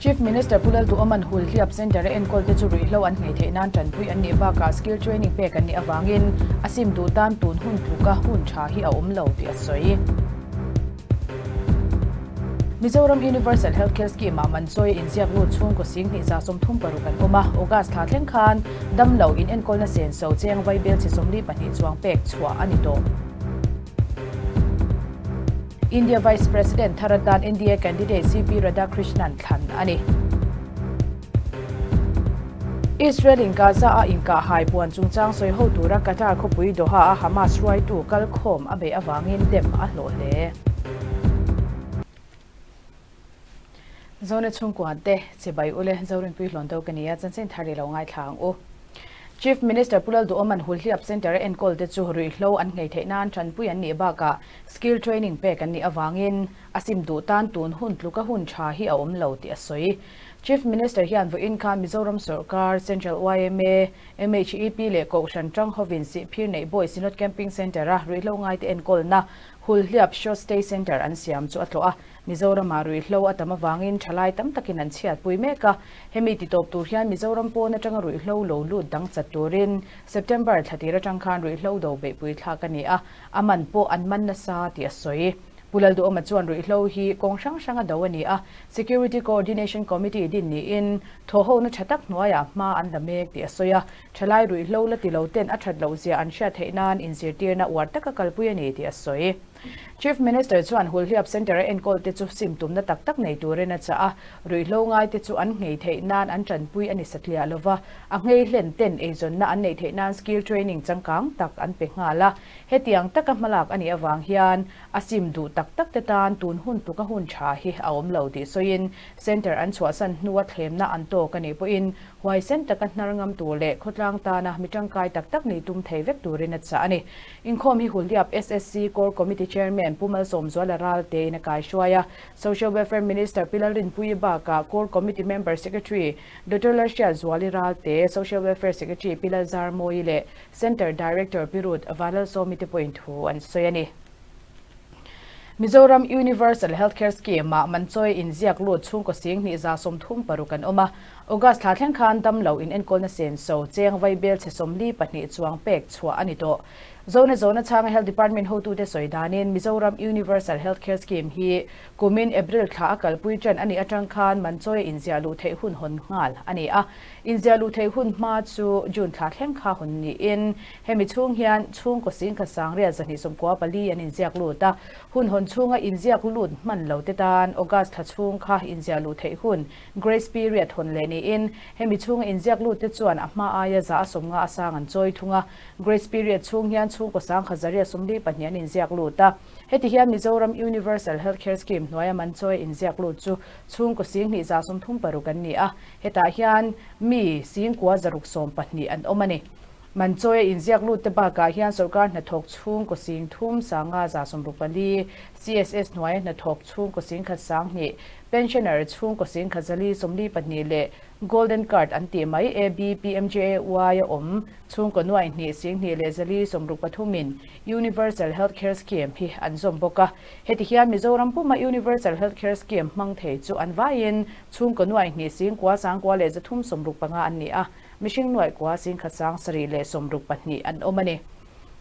Chief Minister Pu Lalduhawma'n Hulhliap Centre a enkawl te chu ruihhlo an nghei theih nan tanpui an nih bakah skill training pek an nih avangin a sim duh tan tun hun tluka hun tha hi a awm lo tih a sawi. Mizoram Universal Health Care Scheme-ah Manchawi a inziak lut chhungkaw 10,000 36 an awm a, August thla thleng khan damlo inenkawlna senso cheng vaibel chhe 42 chuang pek chhuah a ni tawh. India Vice President thar atan NDA candidate CP Radhakrishnan thlan a ni. Israel-in Gaza-a inkahhai puan chungchang sawi ho tura Qatar khawpui Doha-a Hamas hruaitu kalkhawm a beih avangin dem a hlawh hle. Zone chhungkua te chibai ule Zorinpui hlawn do ka nia chanchin thar i lo ngaithla ang u. Chief Minister Pu Lalduhawma'n Hulhliap Centre a enkawl te chu ruihhlo an nghei theih nan tanpui an nih bakah skill training pek an nih avangin a sim duh tan tun hun tluka hun tha hi a awm lo tih a sawi. Chief Minister hian vawiin khan Mizoram sawrkar, Central yma, MHEP leh Kohhran tang hovin Sihphir Neihbawi Synod Camping Centre-a ruihhlo ngaite enkawlna Hulhliap Short Stay Centre an siam chu a tlawh a. Mizoramah ruihhlo a tam avangin thalai tam takin an chhiatpui mek a, hemi titawp tur hian Mizoram pawn atanga ruihhlo lo lut dang chat turin September thla tir atang khan ruihhlo do beihpui thlak a ni a, a man pawh an man nasa tih a sawi. Pu Lalduhawma chuan ruihhlo hi kawng hrang hranga do a ni a, Security Coordination Committee din niin thawhhona tha tak hnuaiah hma an la mek tih a sawi a, thalai ruihhlo la ti lo ten a that loh zia an hriat theih nan inzirtirna uar taka kalpui a ni tih a sawi. Chief Minister chuan Hulhliap Centre a enkawl te chu sim tumna tak tak nei turin a chah a, ruihhlo ngai te chu an nghei theih nan an tanpui a ni satliah lova, a nghei hlen ten eizawnna an neih theih nan skill training changkang tak an pe nghal a. Hetiang taka hmalak a nih avang hian a sim duh tak tak te tan tun hun tluka hun tha hi a awm lo tih sawiin Centre an chhuahsan hnua thlemna an tawk a nih pawhin huaisen taka hnar ngam tur leh khawtlang tana mi tangkai tak tak nih tum thei vek turin a chah a ni. Inkhawm hi Hulhliap SSC Core Committee Chairman Pu Malsawmzuala Ralte in a kaihruai a, Social Welfare Minister Pi Lalrinpuii bakah Core Committee Member Secretary Doctor Lalhriatzuali Ralte, Social Welfare Secretary Pi Lalzarmawii leh Centre Director Pi Ruth Vanlalsawmi te pawhin thu an sawi a ni. Mizoram Universal Healthcare Scheme-ah Manchawi inziak lut chhungkaw 10,036 an awm a, August thla thleng khan damlo inenkawlna senso cheng vaibel chhe 42 chuang pek chhuah a ni tawh. Zone zawna chhanga Health Department hotute sawi danin Mizoram Universal Healthcare Scheme hi kumin April thla a kalpui ṭan a nih aṭang khan Manchawi inziah luh theih hun hawn nghal a ni a. Inziah luh theih hun hma chu June thla thleng kha hawn niin hemi chhung hian chhungkaw 1,294 an inziak lut a. Hun hawn chhunga inziak lut hman lo te tan August thla chhung kha inziah luh theih hun grace period hawn leh niin hemi chhunga inziak lut te chuan a hma aia za a 50 a sang an chawi thung a. Grace period chhung hian chhungkaw 1,142 an inziak lut a. Heti hian Mizoram Universal Healthcare Scheme hnuaia man chawi inziak lut chu chhungkaw 1,036 an ni a. Hetah hian mi 9,612 an awm a ni. Manchawi a inziak lut te bakah hian sawrkar hnathawk chhungkaw 3,564, CSS hnuaia hnathawk chhungkaw 1,002, pensioner chhungkaw 1,442 leh Golden Card an tih mai ABPMJAY a awm chhungkaw nuai hnih 1,000 leh 463 in Universal Health Care Scheme hi an zawm bawk a. Heti hian Mizoram puma Universal Health Care Scheme hmang thei chu an vaiin chhungkaw nuai hnih 9,9 leh 365 an ni a, mihring nuaih kua 1,000 leh 62 an awm a ni.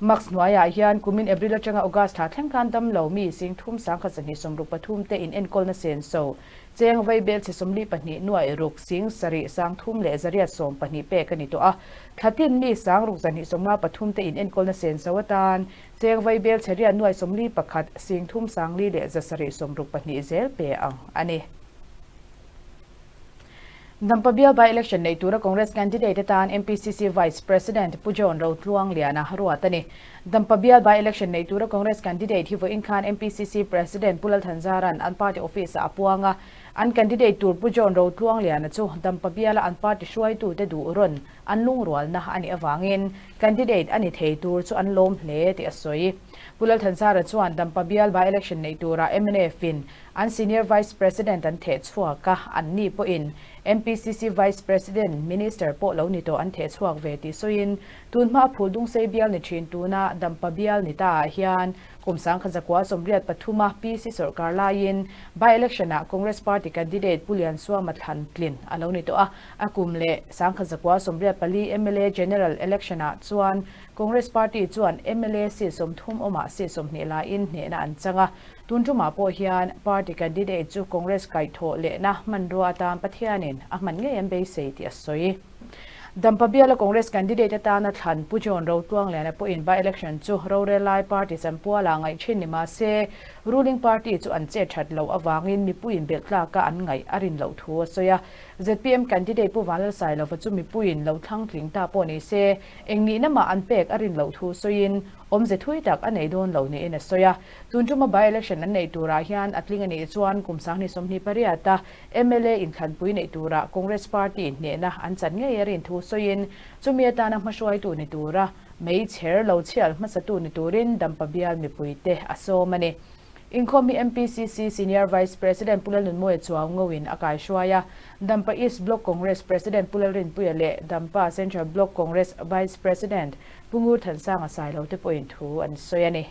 Max hnuaiah hian kumin April atanga August thla thleng khan damlo mi 3,163 te inenkawlna senso cheng vaibel chhe 42 nuaih ruk 7 3 leh 812 pek a ni tawh a. Thla tin mi 6,273 te inenkawlna senso atan cheng vaibel chhe riat nuaih 41 3 4 leh 762 zel pe ang a ni. Dampa bial by-election nei tura Congress candidate atan MPCC Vice President Pu John Rotluangliana ruat a ni. Dampa bial by-election nei tura Congress candidate hi vawiin khan MPCC President Pu Lalthanzaran an party office-ah a puang a. An candidate tur Pu John Rotluangliana chu Dampa biala an party hruaitute duh rawn an lungrualna a nih avangin candidate a ni thei tur chu an lawm hle tih a sawi. Pu Lalthansara chuan Dampa bial by-election neih turah mnf in an Senior Vice President an theh chhuak a, anni pawhin MPCC Vice President, Minister pawh lo ni tawh an theh chhuak ve tih sawiin tunhma Phuldungsei bial ni thin tuna Dampa bial ni ta ah hian Kum 1983 a PC sawrkar laiin by-election ah Congress Party candidate Pu Liansuama thlan tlin a lo ni tawh a, a kum leh 1994 mla General Election ah chuan Congress Party chuan mla seat 30 awmah seat 20 laiin hnehna an chang a, tun tumah pawh hian party candidate chu Congress kaihthawh lehna hmanrua atan Pathianin a hman ngei an beisei tih a sawi. Dampa biala Congress candidate atana thlan Pu John Rotluangliana pawhin by-election chu rorel lai party chanpuala ngaih thin ni mah se, ruling party chu an chet that loh avangin mipuiin belh tlaka an ngaih a rin loh thu a sawi a. Zpm candidate Pu Vanlalsailova chu mipuiin lo thlang tling ta pawh ni se, eng nihna mah an pek a rin loh thu sawiin awmze thui tak a nei dawn lo niin a sawi a. Tun tuma by-election an neih turah hian a tling a nih chuan kum 2028 a Mla inthlanpui neih turah Congress Party hnehna an chan ngei a rin thu sawiin chumi atana hmahruaitu ni tura mei chher lo chhial hmasatu ni turin Dampa bial mipuite a sawm a ni. Inkhawm hi MPCC Senior Vice President Pu Lalnunmawia Chuau Ngoin a kaihruai a, Dampa East Block Congress President Pu Lalrinpuia leh Dampa Central Block Congress Vice President Pu Ngurthansanga Sailo te pawhin thu an sawi a ni.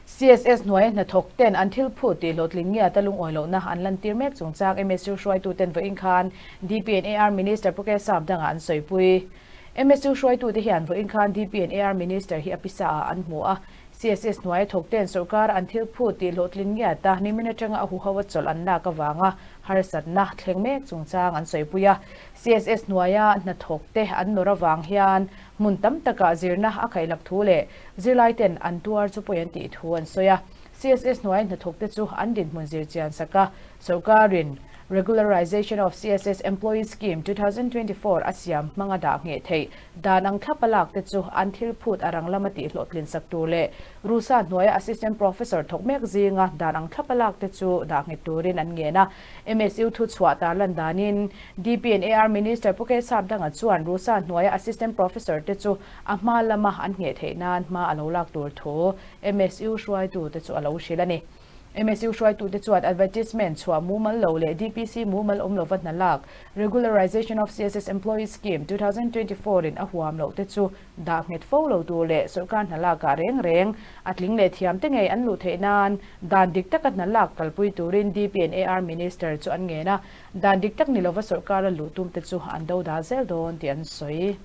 CSS hnuaia hnathawk ten an thil phut tih hlawhtling ngiata lungawi lohna an lantir mek chungchang MSU hruaituten vawiin khan DP and AR Minister Pu K Sapdanga an sawipui. MSU hruaitute hian vawiin khan DP and AR Minister hi a pisa ah an hmu a. CSS hnuaia thawk ten sorkar an thil phut tih hlawhtling ngiata nimin atanga a huho a chawlh an lak avanga harsatna thleng mek chungchang an sawipui a. CSS hnuaia hnathawk te an nawr avang hian Hmun tam takah zirna a khaihlak thu leh zirlaiten an tuar chu pawi an tih thu an sawi a. CSS hnuai hnathawkte chu an dinhmun zir chian sak a, sawrkarin Regularization of CSS Employees Scheme 2024 a siam hmanga dah ngheh theih dan ang thlap a lak te chu an thil phut a rang lama tih hlawhtlin sak tur leh Rusa hnuaia Assistant Professor thawk mek zinga dan ang thlap a lak te chu dah nghet turin an ngen a. MSU thuchhuah tarlan danin DP and AR Minister Pu K Sapdanga chuan Rusa hnuaia Assistant Professor te chu a hma lama an ngheh theih nan hma a lo lak tur thu MSU hruaitute chu a lo hrilh a ni. MSU hruaitute chuan advertisement chhuah mumal lo leh DPC mumal awm lova hna lak Regularization of CSS Employees Scheme 2024 in a huam loh te chu dah nghet fo lo tur leh sawrkar hna lakah reng reng a tling leh thiam te ngei an luh theih nan dan dik taka hna lak kalpui turin DP and AR Minister chu an ngen a. Dan dik tak ni lova sawrkara luh tum te chu an do dah zel dawn tih an sawi.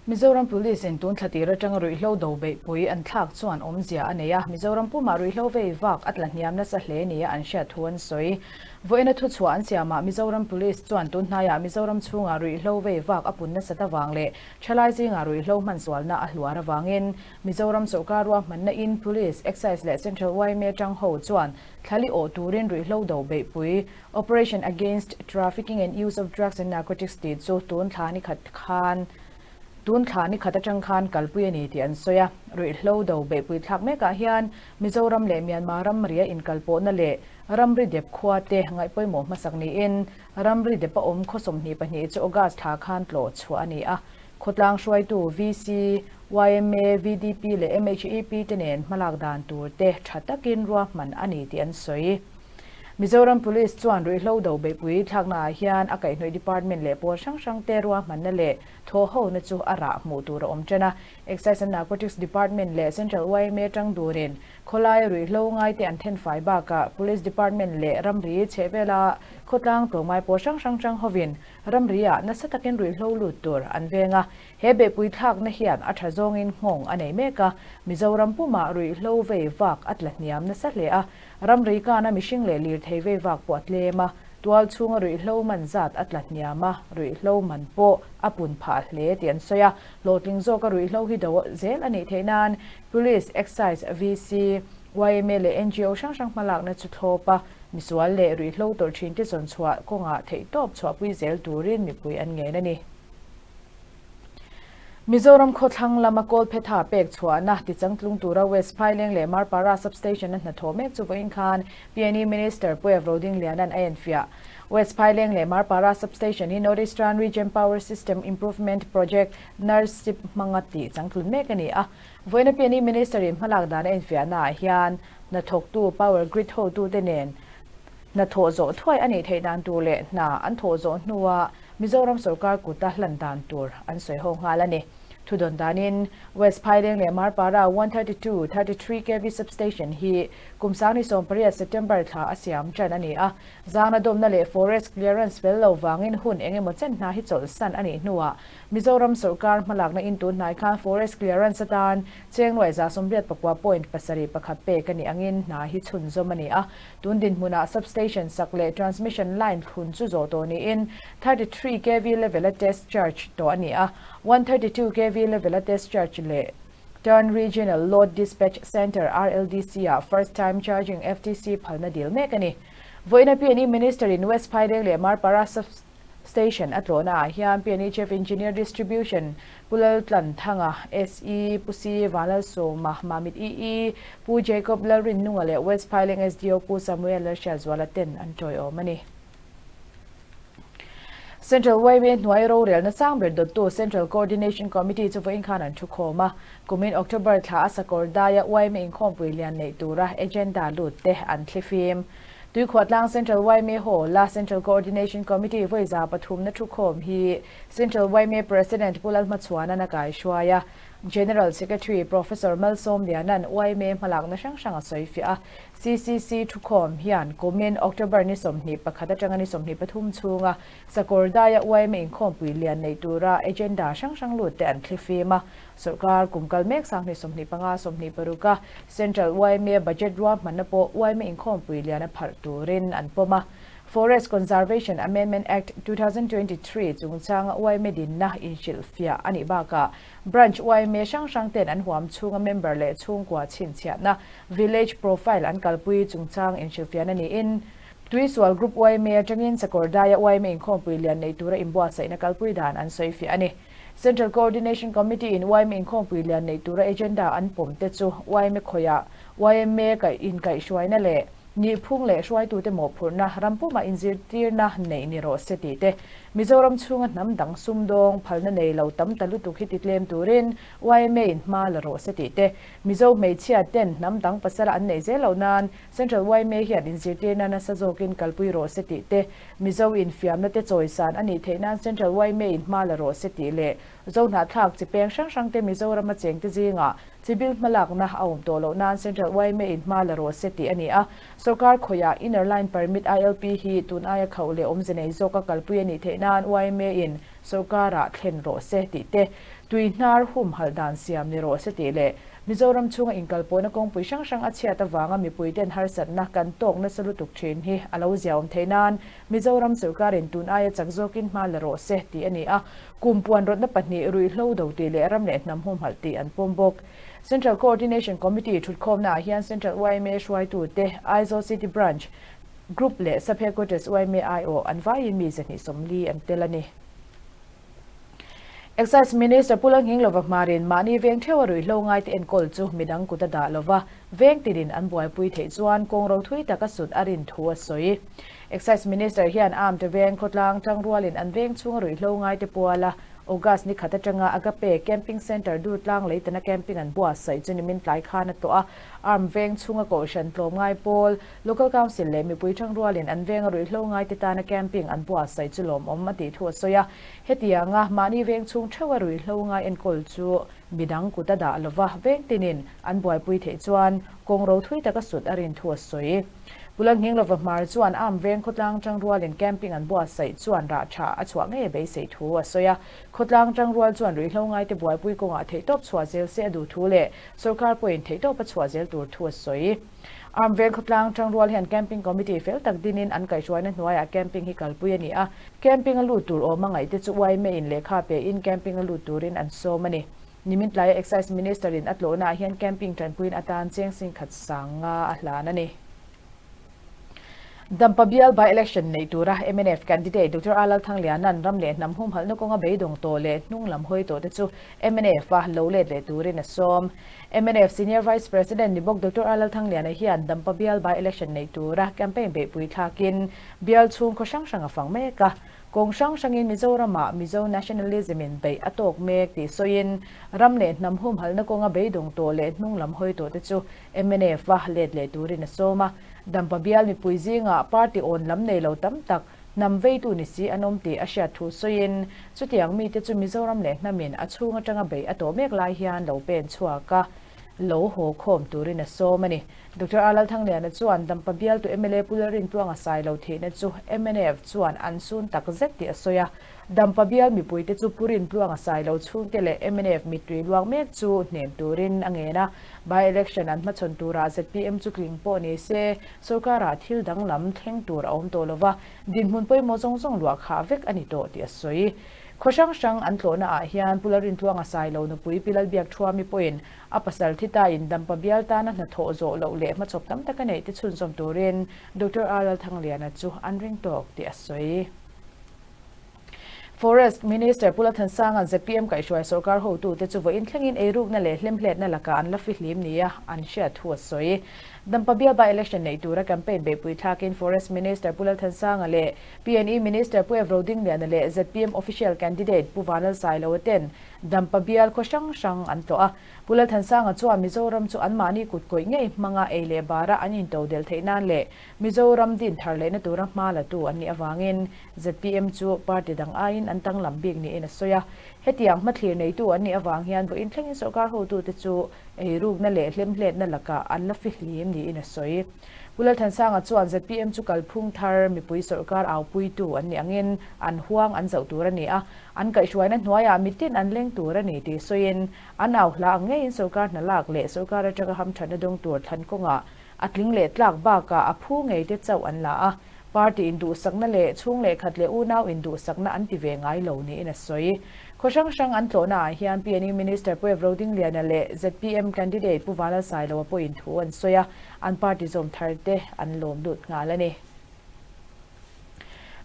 Mizoram Police in tun thla tir atanga ruihhlo do beihpui an thlak chuan awmzia a nei a, Mizoram pumah ruihhlo vei vak a tla hniam nasa hle nia an hriat thu an sawi. Vawiina thuchhuah an siamah Mizoram Police chuan tun hnaiah Mizoram chhungah ruihhlo vei vak a pun nasat avang leh thalai zingah ruihhlo hmansualna a hluar avangin Mizoram sawrkar ruahmanna in Police, Excise leh Central yma tang ho chuan thlali awh turin ruihhlo do beihpui Operation Against Trafficking and Use of Drugs and Narcotics tih chu tun thla ni khat khan tun thla ni khat atang khan kalpui a ni tih an sawi a. Ruihhlo do beihpui thlak mekah hian Mizoram leh Myanmar ramri a inkalpawhna leh ramri dep khua te ngaihpawimawh hmasak niin ramri dep a awm khaw 22 chu August thla khan tlawh chhuah a ni a. Khawtlang hruaitu VC, yma, VDP leh MHEP te nen hmalak dan tur te tha takin ruahman a ni tih an sawi. Mizoram Police chuan ruihhlo do beihpui thlaknaah hian a kaihhnawih department leh pawl hrang hrang te ruahmanna leh thawhhona chu a rah hmuh tur a awm ṭan a. Excise and Narcotics Department leh Central yma ṭang durin khawlaia ruihhlo ngaite an thenfai bakah Police Department leh ramri chhehvela khawtlang tlawmngai pawl hrang hrang ṭang hovin ramri-ah nasa takin ruihhlo lut tur an veng a. He beihpui thlakna hian a ṭha zawngin nghawng a nei mek a, Mizoram pumah ruihhlo vei vak a tla hniam nasa hle a. Ramri kana mihring leh lirthei vei vak pawh a tlem a, tual chhunga ruihhlo man zat a tla hniam a, ruihhlo man pawh a pun phah hle tih an sawi a. Hlawhtling zawka ruihhlo hi do zel a nih theih nan Police, Excise, VC, yma leh ngo hrang hrang hmalakna chu thlawp a, misual leh ruihhlo tawrh thinte zawn chhuah kawngah theihtawp chhuahpui zel turin mipui an ngen a ni. Mizoram khawthlang lama kawlphetha pek chhuahna tichangtlung tura West Phaileng leh Marpara Substation-a hnathawh mek chu vawiin khan PNE Minister Pu Ev Rodingliana'n a enfiah. West Phaileng leh Marpara Substation hi North Eastern Region Power System Improvement Project, NERSIP, hmanga tih changtlun mek a ni a. Vawiina PNE Minister-in hmalak dan a enfiahnaah hian hnathawktu Power Grid hotute nen hnathawh zawh thuai a nih theih dan tur leh hna an thawh zawh hnua Mizoram sorkar kuta hlan dan tur an sawi ho nghal a ni. Thudawn danin West Phaileng leh Marpara 132, 33 kv substation hi kum 2018 September thla a siam tan a ni a. Zangna dawmna leh forest clearance fel lo vangin hun eng emaw chen hna hi chawlhsan a nih hnuah Mizoram sorkar hmalakna in tun hnai khan forest clearance atan cheng nuai 84 point 7 1 pek a nih angin hna hi chhunzawm a ni a. Tun dinhmunah substation sak leh transmission line thlun chu zawh tawh niin 33 kv level a test charge tawh a ni a, 132 kv level a test charge leh Turn Regional Load Dispatch Centre, RLDC, ah First Time Charging, FTC, phalna dil mek a ni. Vawiina PNE Minister in West Phaileng leh Marpara Station a tlawhna ah hian PNE Chief Engineer Distribution Pu Laltlanthanga, SE, Pu C Vanlalsawma, Mamit EE, Pu Jacob Lalrinnunga leh West Phaileng SDO Pu Samuel Lalhriatzuala ten an tawiawm a ni. Central yma hnuai rorelna sang ber dawttu Central Coordination Committee chu vawiin khan an thukhawm a, kumin October thla a sakawr daia yma inkhawmpui lian neih tura agenda lut te an thlifim. Tuikhuahtlang Central yma Hall-a Central Coordination Committee vawi 300na thukhawm hi Central yma President Pu Lalhmachhuana'n a kaihruai a, General Secretary Professor Malsawmliana'n yma hmalakna hrang hrang a sawifiah a. CCC thukhawm hian kumin October ni 21 atanga ni 23 chhunga Sakawr daia yma inkhawmpui lian neih tura agenda hrang hrang lut te an thlifim a. Sorkar kum kal mek 2025, 26 a Central yma budget ruahmanna pawh yma inkhawmpui lian a pharh turin an pawm a. Forest Conservation Amendment Act 2023 chungchanga yma dinna inhrilhfiah a nih bakah Branch yma hrang hrang ten an huam chhunga member leh chhungkua chhinchhiahna Village Profile an kalpui chungchang inhrilhfiahna niin Tuisual Group yma atangin Sakawr daia yma inkhawmpui lian nei tura inbuatsaihna kalpui dan an sawifiah a ni. Central Coordination Committee in yma inkhawmpui lian nei tura agenda an pawm te chu yma khawihah yma inkaihhruaina leh Nihphung leh hruaitute mawhphurhna rampumah inzirtirna neih ni rawh se tih te, Mizoram chhunga hnam dang sumdawng phalna nei lo tam ta lutuk hi titlem turin yma in hma la rawh se tih te, Mizo hmeichhia ten hnam dang pasala an neih zel loh nan Central yma hian inzirtirna nasa zawkin kalpui rawh se tih te, Mizo infiamna te chawisan a nih theih nan Central yma in hma la rawh se tih leh Zohnahthlak chi peng hrang hrangte Mizorama chengte zingah Chibil hmalakna a awm tawh loh nan Central yma in hma la rawh se tih a ni a. Sorkar khawiah Inner Line Permit, ILP, hi tun aia khauh leh awmze nei zawka kalpui a nih theih nan yma in sorkarah thlen rawh se tih te, tui hnar humhalh dan siam ni rawh se tih leh Mizoram chhunga inkalpawhna kawngpui hrang hrang a chhiat avanga mipuiten harsatna kan tawk nasa lutuk thin hi a lo ziaawm theih nan Mizoram sorkarin tun aia chak zawkin hma la rawh se tih a ni a. Kum puan rawtna pahnih ruihhlo do tih leh ram leh hnam humhalh tih an pawm bawk. Central Coordination Committee thutkhawmnaah hian Central yma hruaitute, Aizawl City Branch, Group leh Sub Headquarters yma aiawh an vaiin mi 240 an tel a ni. Excise Minister Pu Lalnghinglova hmarin mahni veng theuha ruihhlo ngaite enkawl chu midang kut a dah lova, veng tinin an buaipui theih chuan kawng ro thui taka sut a rin thu a sawi. Excise Minister hian Armed veng khawtlang tangrualin an veng chhunga ruihhlo ngaite puala August ni khat atanga Agape Camping Centre Durtlang Leitana camping an buatsaih chu nimin tlai khan a tlawh a. Armed veng chhunga kohhran tlawmngai pawl, Local Council leh mipui tangrualin an venga ruihhlo ngaite tana camping an buatsaih chu lawmawm a tih thu a sawi a. Hetianga mahni veng chhung theuha ruihhlo ngai enkawl chu midang kut a dah lova veng tinin an buaipui theih chuan kawng ro thui taka sut a rin thu a sawi. Pu Lalnghinglova Hmar chuan Arm veng khawtlang tangrualin camping an buatsaih chuan rah tha a chhuah ngei beisei thu a sawi a. Khawtlang tangrual chuan ruihhlo ngaite buaipui kawngah theihtawp chhuah zel se a duh thu leh sorkar pawhin theihtawp a chhuah zel tur thu a sawi. Arm veng khawtlang tangrual hian camping committee fel tak dinin an kaihhruaina hnuaiah camping hi kalpui a ni a. Camping a lut tur awm a ngaihte chu yma in lehkha pein camping a lut turin an sawm a ni. Nimin tlaia Excise Minister in a tlawhnaah hian camping tanpuiin atan cheng sing khat sang nga a hlan a ni. Dampa bial by-election neih tura mnf candidate Doctor A Lalthangliana'n ram leh hnam humhalhna kawnga beidawng tawh leh hnung lam hawi tawh te chu mnf a lo let leh turin a sawm. Mnf Senior Vice President ni bawk Doctor A Lalthangliana hian Dampa bial by-election neih tura campaign beihpui thlakin bial chhung khaw hrang hrang a fang mek a. Kawng hrang hrangin Mizoramah Mizo nationalism in beih a tawk mek tih sawiin ram leh hnam humhalhna kawnga beidawng tawh leh hnung lam hawi tawh te chu mnf a let leh turin a sawm a. Dampa bial mipui zingah party awn lam nei lo tam tak hnam veitu ni si an awm tih a hriat thu sawiin chutiang mite chu Mizoram leh hnamin a chhung atanga beih a tawh mek lai hian lo pen chhuak a, lo haw khawm turin a sawm a ni. Doctor A Lalthangliana chuan Dampa bialtu mla Pu Lalrintluanga sai lo thihna chu mnf chuan an sun tak zet tih a sawi a. Dampa bial mipuite chu Pu Rintluanga sai lo chhungte leh mnf mittui luak mek chu hnem turin a ngen a. By-election an hmachhawn turah zpm chu tling pawh ni se, sorkarah thil danglam thleng tur a awm tawh lo va, dinhmun pawimawh zawng zawng luah khah vek a ni tawh tih a sawi. Khaw hrang hrang an tlawhna ah hian Pu Lalrintluanga Sailo nupui Pi Lalbiakthuami pawhin a pasal thi tain Dampa bial tana hnathawh zawh loh leh hmachhawp tam tak a neih te chhunzawm turin Doctor R Lalthangliana chu an ring tawk tih a sawi. Forest Minister Pu Lalthansanga'n zpm kaihhruai sorkar hotute chu vawiin thlengin eirukna leh hlemhletna lakah an la fihlim nia an hriat thu a sawi. Dampa bial by-election neih tura campaign beihpui thlakin Forest Minister Pu Lalthansanga leh PNE Minister Pu Evro Dingliana leh zpm Official Candidate Pu Vanlal Sailoa ten Dampa bial khaw hrang hrang an tlawh a. Pu Lalthansanga chuan Mizoram chu anmahni kutkawih ngei hmanga ei leh bara an intodelh theih nan leh Mizoram din thar lehna tura hma latu an nih avangin zpm chu party dang aiin an tanglam bik niin a sawi a. Hetiang hmathlir neitu an nih avang hian vawiin thlengin sorkar hotute chu eirukna leh hlemhletna lakah an la fihlim niin a sawi. Pu Lalthansanga chuan zpm chu kalphung thar mipui sorkar aupuitu an nih angin an huang an zauh tur a ni a, an kaihhruaina hnuaiah mitin an leng tur a ni tih sawiin an au hla ang ngeiin sorkar hna lak leh sorkar atanga hamthatna dawng tur thlan kawngah A tling leh tlak bakah a phu ngei te chauh an la a, party induhsakna leh chhung leh khat leh unau induhsakna an ti ve ngai lo niin a sawi. Khaw hrang hrang an tlawhna ah hian PNU Minister Pu Evro Dingliana leh zpm candidate Pu Vanlal Sailoa pawhin thu an sawi a, an party zawm thar te an lawm lut nghal a ni.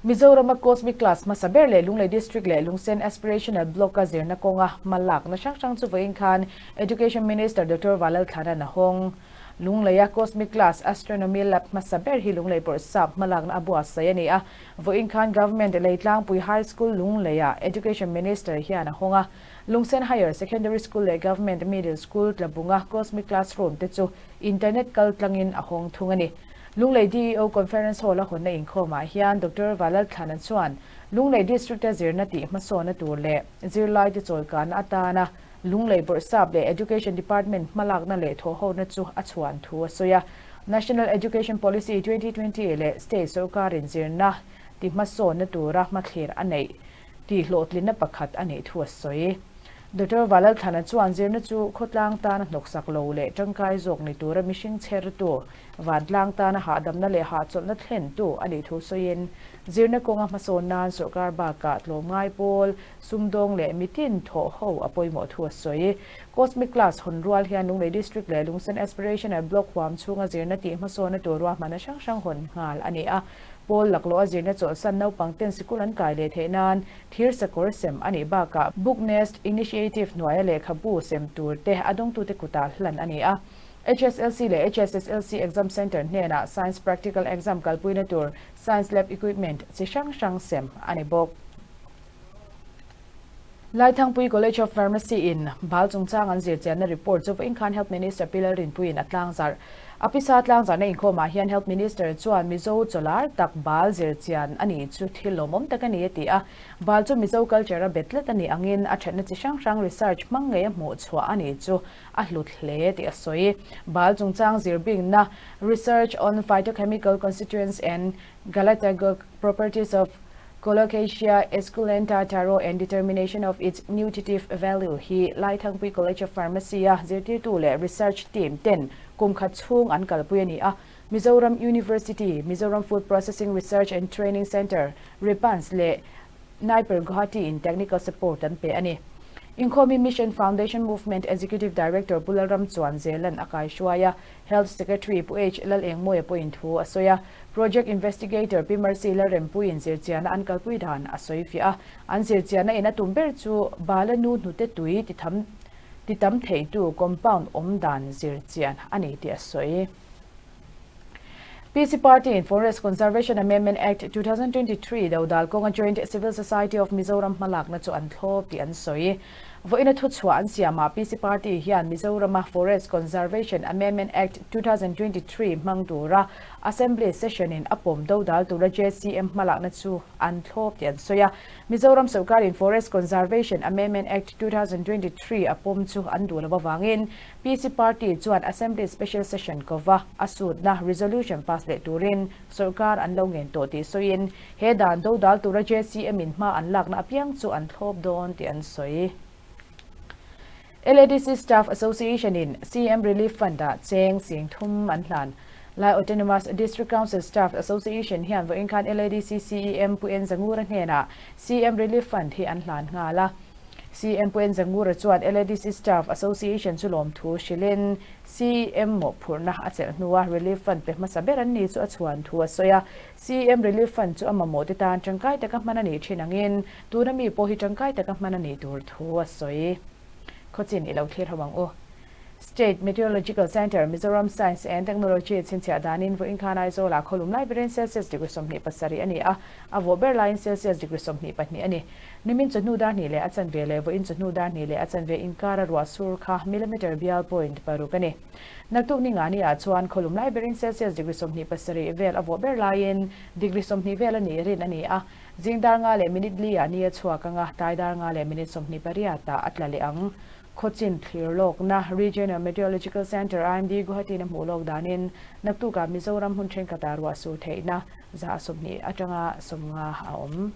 Mizorama Cosmic Class hmasa ber leh Lunglei District leh Lungsen Aspirational Block-a zirna kawnga hma lakna hrang hrang chu vawiin khan Education Minister Doctor Valalthlana'n a hawng. Lungleia Cosmic Class Astronomy Lab hmasa ber hi Lunglei Bawrhsap hmalakna a buatsaih a ni a. Vawiin khan Government Leitlangpui High School Lungleiah Education Minister hian a hawng a. Lungsen Higher Secondary School leh Government Middle School Tlabunga Cosmic Classroom te chu Internet kaltlangin a hawng thung a ni. Lunglei DEO Conference Hall a hawnna inkhawmah hian Doctor Valalthlana chuan Lunglei District-a zirna tih hmasawnna tur leh zirlaite chawlkanna atana Lunglei Bawrhsap leh Education Department hmalakna leh thawhhona chu a chhuan thu a sawi a. National Education Policy 2020 leh State sorkarin zirna ti hmasawnna tura hmathlir a neih tih hlawhtlinna pakhat a neih thu a sawi. Doctor Valalthlana chuan zirna chu khawtlang tana hnawksak lo leh tangkai zawk ni tura mihring chhertu, vantlang tana hahdamna leh hahchawlhna thlentu a nih thu sawiin, zirna kawnga hmasawn nan sorkar bakah tlawmngai pawl, sumdawng leh mitin thawh ho a pawimawh thu a sawi. Cosmic Class hawn rual hian Lunglei District leh Lungsen Aspirational Block huam chhunga zirna tih hmasawnna tur ruahmanna hrang hrang hawn nghal a ni a. Pawl laklawh a zirna chawlhsan naupang ten sikul an kai leh theih nan thir sakawr sem a nih bakah Book Nest Initiative hnuaia lehkhabu sem tur te a dawngtute kutah hlan a ni a. HSLC leh HSSLC Exam Centre hnenah Science Practical Exam kalpuina tur Science Lab Equipment chi hrang hrang sem a ni bawk. Laithangpui College of Pharmacy in bal chungchang an zirchianna report chu vawiin khan Health Minister Pi Lalrinpuiin a tlangzarh. A pisa tlangzarhna inkhawmah hian Health Minister chuan Mizo chawlar tak bal zirchian a nih chu thil lawmawm tak a ni a ti a. Bal chu Mizo culture a bet tlat a nih angin a thatna chi hrang hrang research hmang ngei a hmuh chhuah a nih chu a hlut hle tih a sawi. Bal chungchang zirbingna Research on Phytochemical Constituents and Galactagogue Properties of Colocasia esculenta taro and determination of its nutritive value hi Laithangpui College of Pharmacy-a zirtirtu leh research team ten kum khat chhung an kalpui a ni a. Mizoram University, Mizoram Food Processing Research and Training Centre, RIPANS leh NIPER Guwahati in technical support an pe a ni. Inkhawmi Mission Foundation Movement Executive Director Pu Lalramchuan Zelan a kaihruai a, Health Secretary Pu H Lalengmawia pawhin thu a sawi a, Project Investigator Pi Mercy Lalrempuiin zirchiahna an kalpui dan a sawi fiah a, an zirchiahna in a tum ber chu Bala nu hnute tui titham titam theitu compound awm dan zirchian a ni tih a sawi. PC Party in Forest Conservation Amendment Act 2023 dodal kawnga Joint Civil Society of Mizoram hmalakna chu an thlawp tih an sawi. Vawiina thuchhuah an siamah PC Party hian Mizorama Forest Conservation Amendment Act 2023 hmang tura Assembly Session in a pawm dodal tura JCM hmalakna chu an thlawp tih an sawi a. Mizoram sorkarin Forest Conservation Amendment Act 2023 a pawm chu an duh loh avangin PC Party chuan Assembly Special Session kova a sutna resolution pass leh turin sorkar an lo ngen tawh tih sawiin he dan dodal tura JCM in hma an lakna apiang chu an thlawp dawn tih an sawi. LADC Staff Association in CM Relief Fund ah cheng 30,000 an hlan. Lai Autonomous District Council Staff Association hian vawiin khan LADC CEM Pu En Zangura hnenah CM Relief Fund hi an hlan nghal a. CM Pu Enzangura chuan LADC Staff Association chu lawmthu hrilhin CEM mawhphurhna a chelh hnua Relief Fund pe hmasa ber an ni chu a chhuan thu a sawi a. CEM Relief Fund chu a mamawh te tan tangkai taka hman a nih thin angin tuna mi pawh hi tangkai taka hman a nih tur thu a sawi. Khawchin i lo thlir ho ang u. State Meteorological Centre, Mizoram Science and Technology chhinchhiah danin vawiin khan Aizawlah khawlum lai berin Celsius degree 27 a ni a, a vawh ber laiin Celsius degree 22 a ni. Nimin chawhnu dar hnih leh a chanve leh vawiin chawhnu dar hnih leh a chanve inkara ruah sur kha millimeter bial point paruk a ni. Naktuk ni ngani ah chuan khawlum lai berin Celsius degree 27 vel a vawh ber laiin degree 20 vel a nih rin a ni a, zing dar nga leh minute li ah ni a chhuak anga tlai dar nga leh minute 28 ah a tla leh ang. Khawchin thlir lawkna Regional Meteorological Centre, IMD, Guwahati-in a hmuh lawk danin naktukah Mizoram hmun thenkhatah ruah sur theihna za 20 atanga 50 a awm.